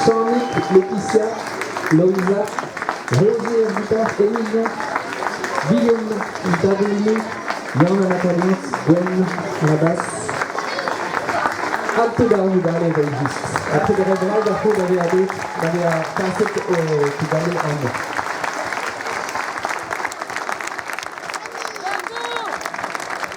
Chanig, Laetitia, Loeiza, Roger ar gitar, Emilien, Guillaume an taboulinoù, Yann an akordeoñs, Gwenn an bass, ha tout ar vugale evel-just. Ha trugarez bras da c'hoût da vezañ bet da vezañ kaset ho pugale amañ.